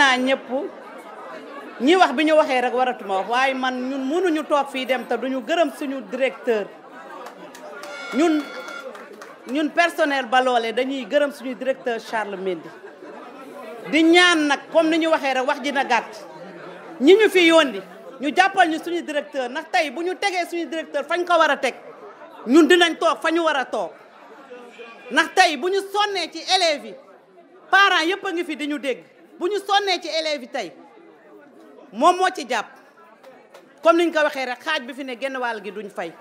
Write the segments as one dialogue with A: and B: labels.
A: naa ñëpp ñi wax bi ñu waxee rek waratuma wax waaye man ñun mënuñu toog fii dem te duñu gërëm suñu directeur ñun personnel Baloolé dañuy gërëm suñu directeur Charles Mendy di ñaan nag comme ni ñu waxee rek wax ji na gàtt ñi ñu fi yónni ñu jàppal ñu suñu directeur ndax tey bu ñu tegee suñu directeur fañ ko war a teg ñun dinañ toog fa ñu war a toog ndax tey bu ñu sonnee ci élèves yi parents yëpp a ngi fi di ñu dégg bu ñu sonnee ci élèves yi tey moom moo ci jàpp comme niñ ko waxee rek xaaj bi fi ne genn wàll gi duñ fay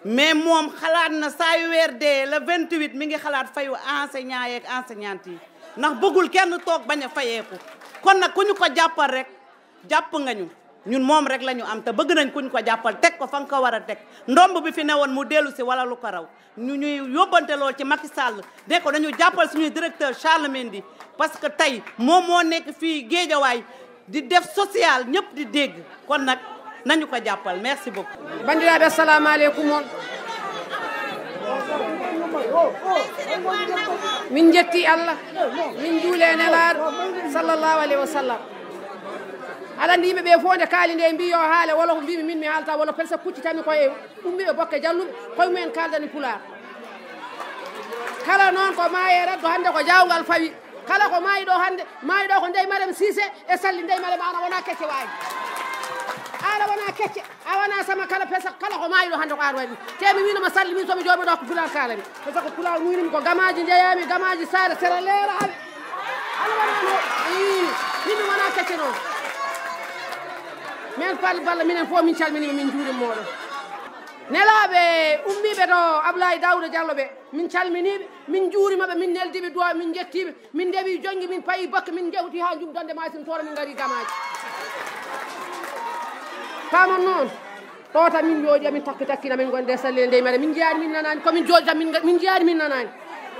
A: mais moom xalaat na saa yu weer dee le 28 mi ngi xalaat fayu enseignants yeeg enseignantes yi ndax bëggul kenn toog bañ a fayeeku kon nag ku ñu ko jàppal rek jàpp nga ñu ñun moom rek la ñu am te bëgg nañ ku ñu ko jàppal teg ko fa nga ko war a teg ndomb bi fi newoon mu dellu si wala lu ko raw ñu ñuy yóbbante lool ci Macky Sall ne ko dañu jàppal suñuy directeur Charles Mendy parce que tey moom moo nekk fii Géejawaay di def social ñëpp di dégg kon nag nañu ko jàppal merci beaucoup.
B: bandiraɓe assalamu aleykum on min jetti Allah min juule nelaɗo sallllahu alayhi wa sallam aɗa andi yimɓe ɓe fof nde kaali nde mbi yo haale walla ko mbimi min mi haalta walla peut-être kuccitami koye ummiɓe bokke jalluɓe koye mumen kaldani pular kala noon ko maaye raddo hannde ko jawngal fawi kala ko maayi ɗo hannde maayi ɗo ko ndey madame Cissé e salli ndey madame ana wona kecce waaji ala wona kecce a wona sama kala pesa kala ko maayi ɗo hannde ko an waɗi te mi winoma salli min somi jooɓi ɗo ko pular kalami par ce que pular muynimi ko gamaji jeeyami gamaji saare sere leeraɓe ala wonano mimi wona kecce noon min balla minen fof min calminima min juurim moɗon nelaɓe ummiɓe to Abdoulaye Daouda Diallo ɓe min calminiɓe min juurimaɓe min neldiɓe duwaɓe min jettiɓe min ndewi jonggui min payi bakke min jewti ha jumdonde masin toon min gari gamaji pamon noon ɗo tan min jooɗi amin takkina min gonde salle ndey maɗa min jeyani min nanani komin jooɗi tan min jeyani min nanani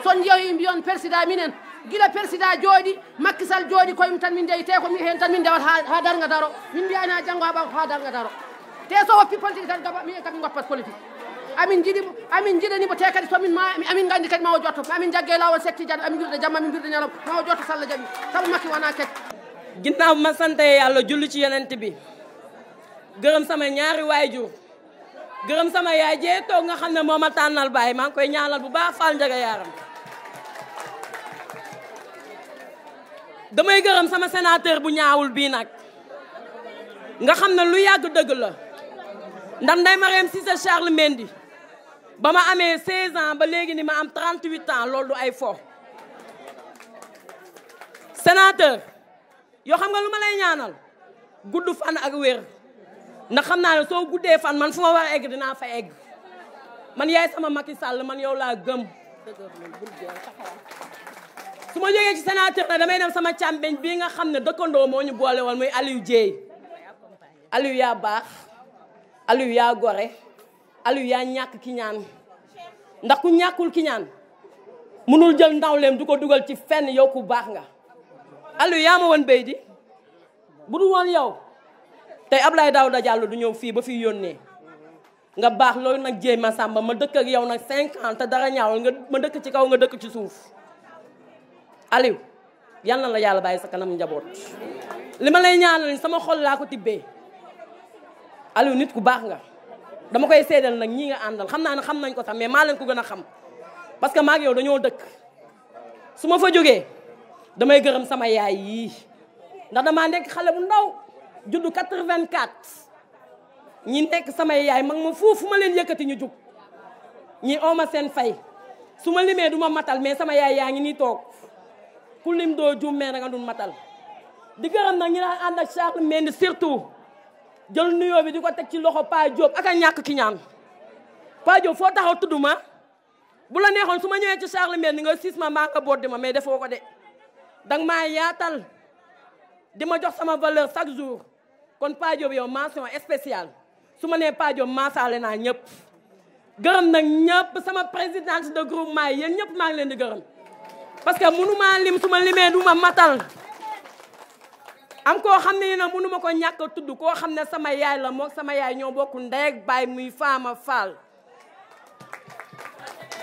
B: son jeeyi mbiyon président minen gila président jooɗi Macky Sall jooɗi koyem tan min jeeyi te ko hen tan min dewat ha darga daro min mbiyani ha janggo ha darga daro te so woppi politique tan gaba min kadi goppat politique amin jiɗanimo te kadi somin amin gandi kadi ma o jotto amin jagge lawol setti jane amin wirde jamma amin wirde ñalam ma o jotto Sall jaaɓi saabu Macky wona kecce
C: ginnaaw ma sante yàlla julli ci yonent bi gërëm sama ñaari waajur gërëm sama yaay jee toog nga xam ne moo ma tànnal baay maa ngi koy ñaanal bu baax Fall Njaga Yaaram damay gërëm sama sénateur bu ñaawul bii nag nga xam ne lu yàgg dëgg la ndax Ndeye Marième Cissé Charles Mendy ba ma amee 16 ans ba léegi ni ma am 38 ans loolu du ay fo sénateur yoo xam nga lu ma lay ñaanal gudd fan ak wér ndax xam naa ne soo guddee fan man fu ma war a egg dinaa fa egg man yaay sama Macky Sall man yow laa gëm su ma jógee ci sénateur na damay dem sama càmbeñ bii nga xam ne dëkkandoo moo ñu boole woon muy Aliou Dieye Aliou yaa baax Aliou yaa gore Aliou yaa ñàkk ki ñaan ndax ku ñàkkul ki ñaan mënul jël ndawleem du ko dugal ci fenn yow ku baax nga Aliou yaa ma woon béy di bu dul woon yow tey Abdoulaye Daouda Diallo du ñëw fii ba fii yónnee nga baax loolu nag jéey ma sàmba ma dëkk ak yow nag 5 ans te dara ñaawul nga ma dëkk ci kaw nga dëkk ci suuf Aliou yal na la yàlla bàyyi sa kanam njaboot li ma lay ñaanal sama xol laa ko tibbee Aliou nit ku baax nga dama koy seedal nag ñii nga àndal xam naa ne xam nañ ko sax mais maa leen ko gën a xam parce que maa ak yow dañoo dëkk su ma fa jógee damay gërëm sama yaay yii ndax damaa nekk xale bu ndaw juddu 84 ñi nekk samay yaay mag ma foofu ma leen yëkkati ñu jug ñi ooma seen fay su ma limee du ma matal mais sama yaay yaa ngi nii toog ku lim doo juum mais nga dul matal di gërëm nag ñi daan ànd ak Charles Mendy surtout jël nuyoo bi di ko teg ci loxo Pa Diop ak a ñàkk ki ñaan Pa Diop foo taxaw tudd ma bu la neexoon su ma ñëwee ci Charles Mendy nga siis ma maa nga boddi ma mais defoo ko de danga maa yaatal di ma jox sama valeur chaque jour kon Pa Diop yow mention spéciale su ma nee Pa Diop maasaale naa ñëpp gërëm nag ñëpp sama présidente de groupement yi yéen ñëpp maa ngi leen di gërëm parce que mënu maa lim su ma limee du ma matal am koo xam ne nag mënu ma ko ñàkk a tudd koo xam ne sama yaay la moom sama yaay ñoo bokk ndey ak baay muy Fama Fall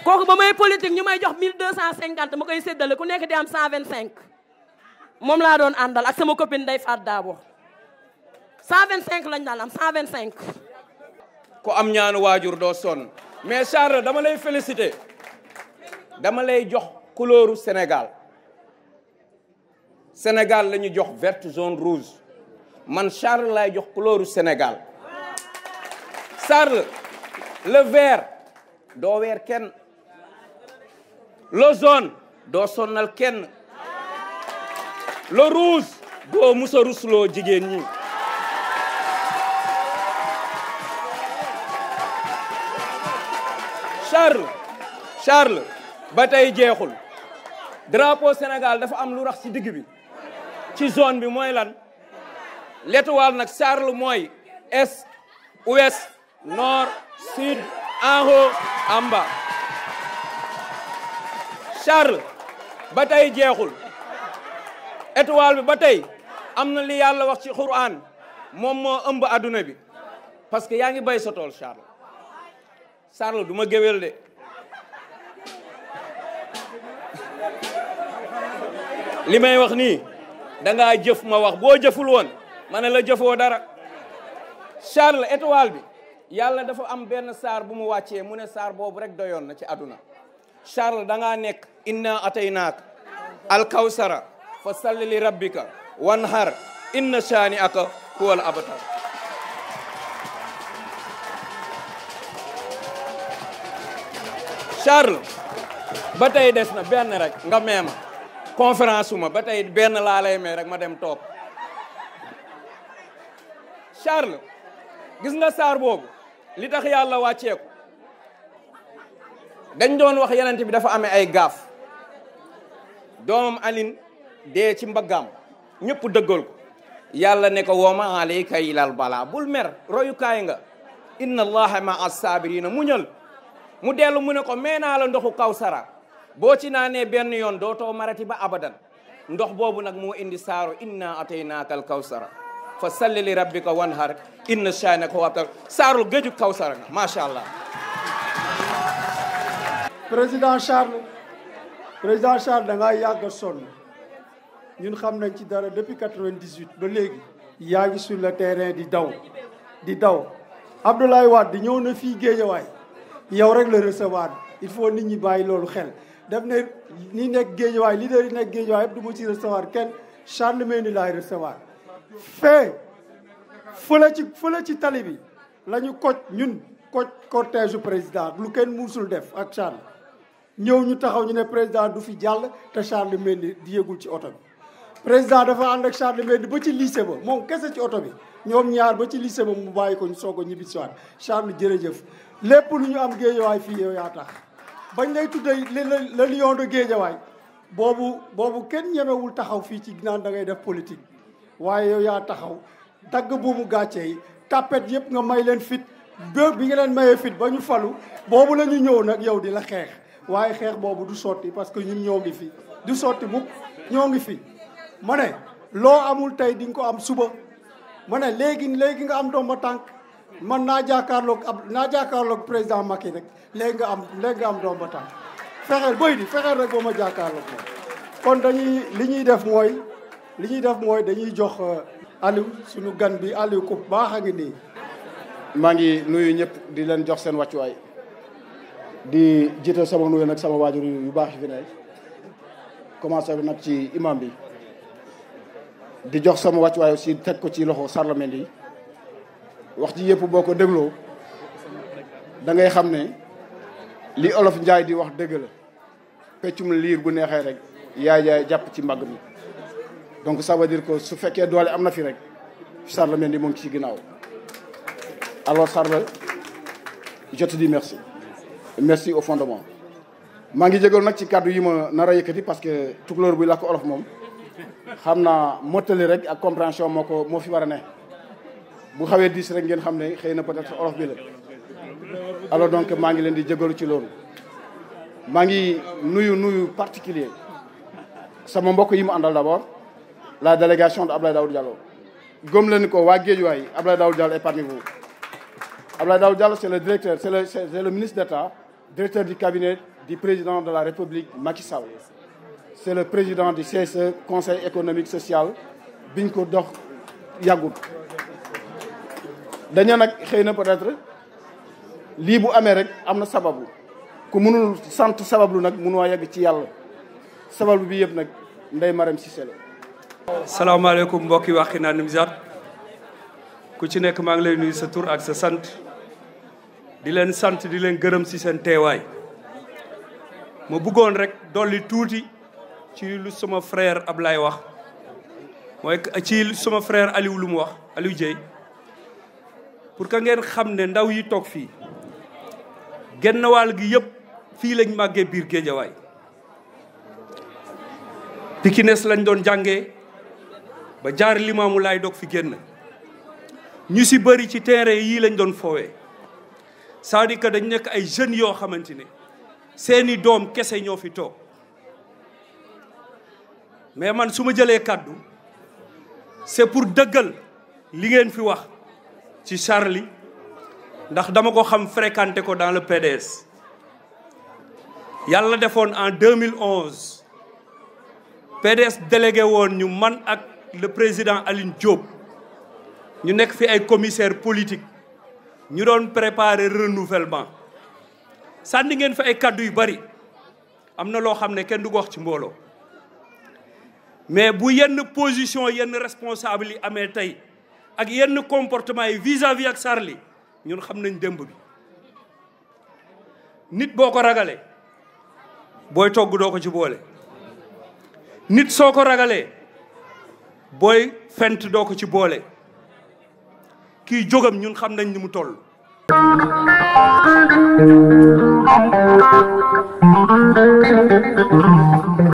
C: kooku ba may politique ñu may jox 1250 ma koy séddale ku nekk di am 125 moom laa doon àndal ak sama copine Ndeye Fatou Dabo 125 lañ daan am 125.
D: ku am ñaanu waajur doo sonn mais Charles dama lay féliciter dama lay jox couleuru Sénégal Sénégal la ñu jox vert jaune rouge man Charles lay jox couleuru Sénégal Charles le vert doo weer kenn le jaune doo sonnal kenn le rouge doo musa rusloo jigéen ñi Charles ba tey jeexul drapeau Sénégal dafa am lu rax ci digg bi ci zone bi mooy lan l'étoile nag Charles mooy est ouest nord sud en haut en bas Charles ba tey jeexul étoile bi ba tey am na li yàlla wax ci Qur'an moom moo ëmb adduna bi parce que yaa ngi bay sa tool Charles du ma géwél de li may wax nii dangaa jëf ma wax boo jëful woon ma ne la jëfoo dara Charles étoile bi yàlla dafa am benn saar bu mu wàccee mu ne saar boobu rek doyoon na ci àdduna Charles dangaa nekk inna ataynaaka alkawsara fa salli li rabbika wanhar inna shaani aka huwal abtar Charles ba tey des na benn rek nga meema conférence uma ba tey benn laa lay may rek ma dem toog Charles gis nga saar boobu li tax yàlla wàcceeku dañ doon wax yenente bi dafa amee ay gaaf doomam Aline dee ci mbaggam ñëpp dëggal ko yàlla ne ko wooma alayka ilal bala bul mer royukaay nga inna allaha ma as-sabirina muñal mu dellu mu ne ko mee naa la ndoxu Kawsara boo ci naanee benn yoon dootoo marati ba abadan ndox boobu nag moo indi saaro inna ataynaaka al Kawsara fa salli li rabbika wanhar inna shaani'aka huwal abtar saaro géeju Kawsara nga macha allah.
E: président Charles da ngaa yàgg a sonn ñun xam nañ ci dara depuis 98 ba léegi yaa ngi sur le terrain di daw Abdoulaye Wade ñëw na fii Guédiawaye yow rek la recevoir il faut nit ñi bàyyi loolu xel def ne ñi nekk Guédiawaye leader yi nekk Guédiawaye yëpp du ma ci recevoir kenn Charles Mendy laay recevoir fële ci tali bi la ñu ñun cortège du président lu kenn musul def ak Charles ñëw ñu taxaw ñu ne président du fi jàll te Charles Mendy di yëgul ci oto bi président dafa ànd ak Charles Mendy ba ci lycée ba moom kese ci oto bi ñoom ñaar ba ci lycée ba mu bàyyi ko ñu soog a ñibbi si waat Charles jërëjëf lépp lu ñu am Guédiawaye fii yow yaa tax bañ lay tuddee le lion de Guédiawaye boobu kenn ñemewul taxaw fii ci naan da ngay def politique waaye yow yaa taxaw dagg buumu gàcce yi tapet yëpp nga may leen fit bi nga leen mayee fit ba ñu falu boobu la ñu ñëw nag yow di la xeex waaye xeex boobu du sotti parce que ñun ñoo ngi fi du sotti mukk ñoo ngi fi ma ne loo amul tey di nga ko am suba ma ne léegi nga am doom ba tànk man naa jàkkaarloog président Macky rek léegi nga am doom ba tànk fexeel rek ba ma jàkkaarloog moom kon li ñuy def mooy dañuy jox Aliou suñu gan bi Aliou ku baax a ngi nii.
F: maa ngi nuyu ñëpp di leen jox seen wàccuwaay di jiital sama nuyu nag sama waajur yu baax yi fi ne commencé bi nag ci imam bi di jox sama wàccuwaay aussi teg ko ci loxo Charles Mendy wax ji yëpp boo ko dégloo da ngay xam ne li olof Njaay di wax dëgg la peccum liir bu neexee rek yaay jàpp ci mbagg mi donc ça veut dire que su fekkee doole am na fi rek Charles Mendy mu ngi ci ginnaaw. Alors Charles je te dis merci au fond de moi maa ngi jégalu nag ci kàddu yi ma nar a yëkkati parce que tukulóor buy làkk olof moom xam naa mottali rek ak compréhension moo fi war a ne bu xawee diis rek ngeen xam ne xëy na peut-être olof bi la alors donc maa ngi leen di jégalu ci loolu maa ngi nuyu particulier sama mbokk yi mu àndal d'abord la délégation de Abdoulaye Daouda Diallo gëm leen ko waa Guédiawaye Abdoulaye Daouda Diallo est parmi vous. Abdoulaye Daouda Diallo, c'est le directeur, c'est le ministre d'État, directeur du cabinet du président de la République, Macky Sall. c'est le président du CSE conseil économique social biñ ko dox yàggut dañu nag xëy na peut-être lii bu amee rek am na sababu ku mënul sant sabablu nag mënoo yegg ci yàlla sabablu bi yëpp nag Ndeye Marème Cissé la.
G: salaamaaleykum mbokki Wakhinane Nimzatt ku ci nekk maa ngi lay nuyu sa tur ak sa sant di leen sant di leen gërëm ci seen teewaay ma bëggoon rek dolli tuuti ci lu sama frère Ablaye wax mooy ci sama frère Aliou lu mu wax Aliou Dieye pour que ngeen xam ne ndaw yi toog fii genn wàll gi yëpp fii lañ màggee biir Géejawaay Pikines lañ doon jàngee ba jaar Limaamu Laay doog fi génn ñu si bëri ci terrain yii lañ doon foowee c'est-à-dire que dañ nekk ay jeunes yoo xamante ne seeni doom kese ñoo fi toog mais man su ma jëlee kàddu c'est pour dëggal li ngeen fi wax ci Charly ndax dama ko xam fréquenté ko dans le PDS yàlla defoon en 2011 PDS délégué woon ñu man ak le président Aline Diop ñu nekk fi ay commissaire politique ñu doon préparer renouvellement sànni ngeen fi ay kàddu yu bari am na loo xam ne kenn du ko wax ci mbooloo mais bu yenn position yenn responsable yi amee tey ak yenn comportement yi vis-à-vis ak Charly ñun xam nañ démb bi nit boo ko ragalee booy togg doo ko ci boole nit soo ko ragalee booy fent doo ko ci boole kii jógam ñun xam nañ ni mu toll